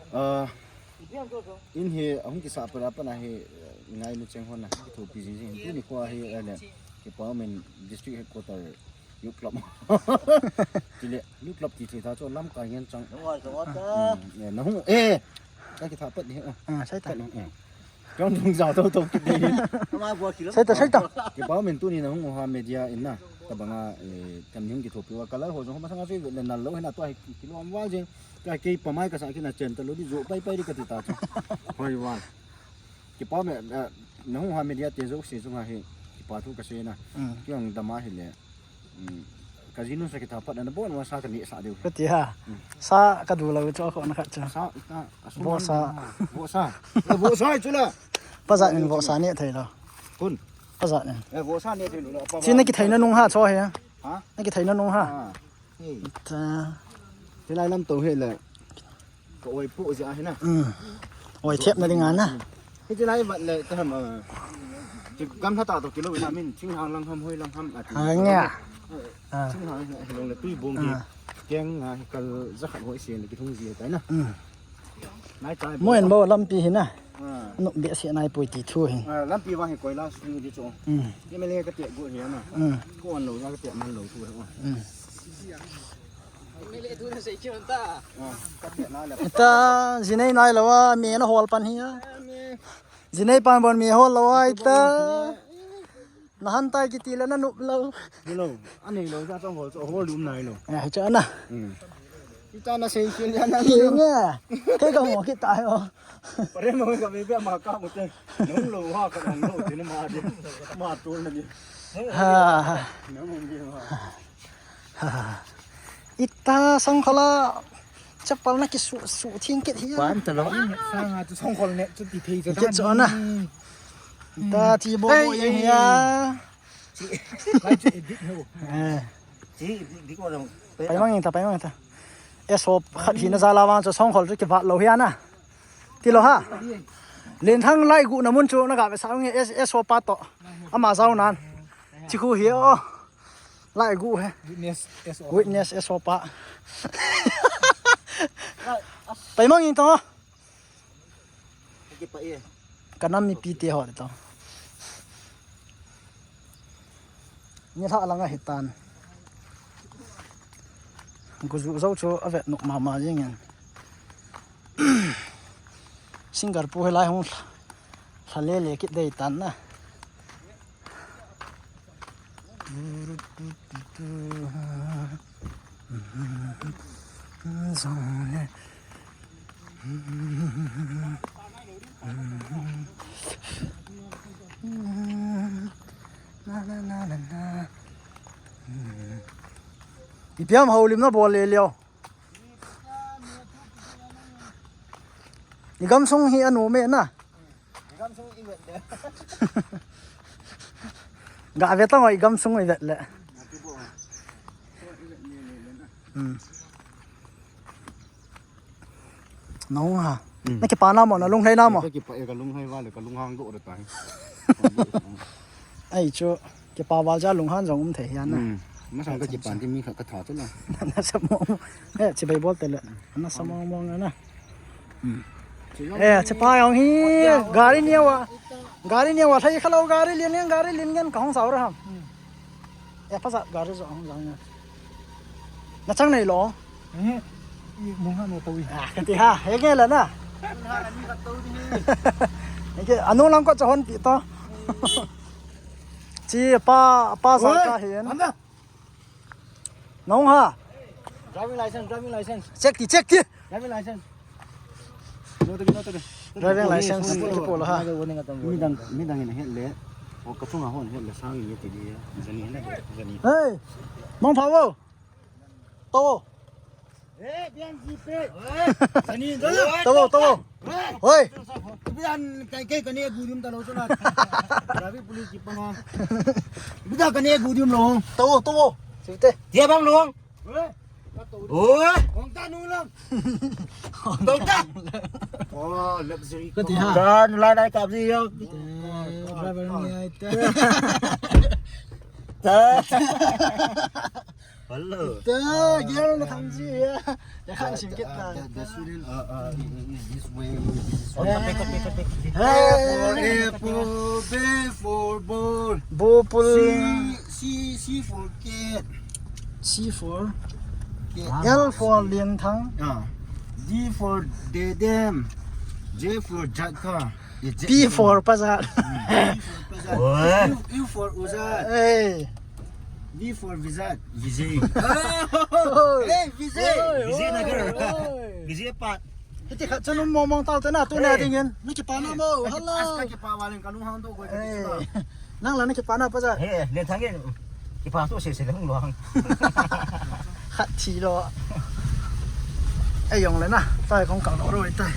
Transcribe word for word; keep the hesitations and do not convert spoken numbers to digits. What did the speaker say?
Ah, in hi, ahung kisa pela pana hi, eh, ngai nu cheng hon na, kithopi jing jing. Tuni kho hi, eh, ne, Kipah Min District Headquarter Youth Club. Chule, Youth Club ti ti ta chu lamkai ngen chang. Dong wa, dong wa ta. Hmm, eh, na hung, eh, ka kitha pat ni, eh. Ah, sai ta. Pat ni, eh. Kong dung jao to to kit ni. Ama bua kilo. Sai ta, sai ta. Kipah Min tuni na hung ha media in na. Tabanga, eh, kan hung kithopi wa kala ho jong masanga chu le nal lo hina to hi kilo am wa jing. Ka kei pamai ka sa kina chen ta lo di jo pai pai di ka ti ta chu. Hoi wa. Kipah Min, eh, na hung ha media te jo si chu nga hi. Kipah thu ka se na. Mm. Kiang dama hi le. Mm. Ka jinu sa kitha pat na bon wa sa ka ni sa deu. Ka ti ha. Mm. Sa ka du lo chu ko na khat chu. Sa ka asu. Bo sa. Bo sa. Eh, bo sa chu la. Pa za nin bo sa ni thei lo. Kun. Pa za nin. Eh, bo sa ni thei lo. Chi na kithei na nung ha cho he. Ha? Na kithei na nung ha. Ah. Hey. Ta. Hilai lam to hi le. Ka oi pu ja hi na. Mm. Oi thep na ding a na. Hi chi lai vat le ta ham, ah. Chi gam tha ta to kilo na min, Thinglhang lang ham, Hoilhang ham ati. Ha, nge. Ah. Thinglhang hi long le Tuibong hi. Ah. Keng a hi kal ja khat hoi se le kithung ji tai na. Mm. Nai tai. Mo en bo lampi hi na. Ah. Nuk bia se nai pui ti thu hi. Ah, lampi vang hi koila su di chu. Mm. Ni me le ka te go hi na. Mm. Ko an lo na ka te man lo thu hi. Mm. Ita, jinei nai lo a, mi na hol pan hi a. Jinei pan bon mi hol lo a, ita. Na han tai kiti le na nup lo. Hello, anei lo ja chong hol, chong hol lum nai lo. Eh, cha na. Hmm. Ita na sei sil ya na. Ki nge. Ke ka mo ki tai o. Pare mo ka be be ma ka mo te. Nung lo ha ka nung lo te na ma de. Ma tu na de. Ha. Na mo de ma. Ita songkhola chapal na kisu su thing kit hi. Pan ta lo. Sanga chu songkhol ne chu ti thei chu. Kit chu na. Ita ti bo bo yang hi a. Chi. Kai chu edit ho. Eh. Chi edit ko lo. Pai mang ta, pai mang ta. Eso khat hi na jala wang chu songkhol chu kivat lo hi a na. Ti lo ha. Lenthang lai gu na mun chu na ga ve sa nge es eso pa to. Ama jao nan. Chi khu hi o. Lai gu he. Witness, S O. Witness, S O pa. Pai mang in to. Ka nam mipi te ho to. Ni lha langa hitan. Guju jo chu avet nuk mama jing in. Singer pu he lai hung lha, lha le le kit dei tan na. Ipi ham houlim na bol le leo. I gamsung hi anu me na. Ga ve tang oi gamsung i vet le. Hmm. Nahung ha. Hmm. Na kipa na mo, na lunglhai na mo. Ka kipa e, ka lunglhai va le, ka lunghang do re tai. Ai chu, kipa val ja lunghan jong um thei hian na. Hmm. Masang ka kipan ti mi kha ka tha chu na. Na sa mo. Eh, chibai bol te le. Na sa mo mo na. Hmm. Eh, chipa jong hi gari ni wa. Gari ni wa thai kha lo gari lien ngen gari lien ngen ka hong sao ra ham. Hmm. Eh, pasal gari jo hong jang ngen. Na chang nei lo. Eh. I mong ha no tawi. Ah, ka ti ha. He nge la na. Mong ha ni ka tawi ni. He ke anu lang ko chahon pi to. Chi pa pa sa ka hin. Nahung ha. Driving license, driving license. Check ti, check ti. Driving license. Driving license, kipo lo ha. Midang, midang in het le. O ka chunga hon het le sang in ti di. Jani le, jani. Hey. Mong pha wo. To. Eh, biang ji pe. Jani, jani. To wo, to wo. Hoi. Bidan kai kai kane gudium ta lo chuna. Ravi police ki panga. Bida kane gudium lo. Tawo, tawo. Sute. Dia bang lo. Oi. Kong ta nu lang. Kong ta. Oh, luxury. Ka ti ha. Dan lai lai kap ji yo. Driver ni ai ta. Ta. Hello. Te, gel na thang ji ya. Ya khang sim kit ta. The, the student, uh, uh, in, in, in this way, this is Eh. A for apple, B for ball, Bupul. C, C, C for cat, C for. cat. L for Lianthang. Uh, D for Dedem, J for Jatka, yeah, J- P for Pazat. Mm, P for Pazat, Wah. U, U for Uzat, Hey. V for Vizat, Vijay. Hey, Vijay. Vijay Nagar. Vijay Pat. Hiti khat chanu mong mong tau te na tu na Hey. dingin. Naki pa na mo. Hello. As ka kipa walin kalung hang to ko. Hey. Nang la naki pa na Pazat. He, Lianthang in. Kipa to se se le hung lo hang. Khat thi lo. Ei jong le na. Tai kong kang lo roi tai.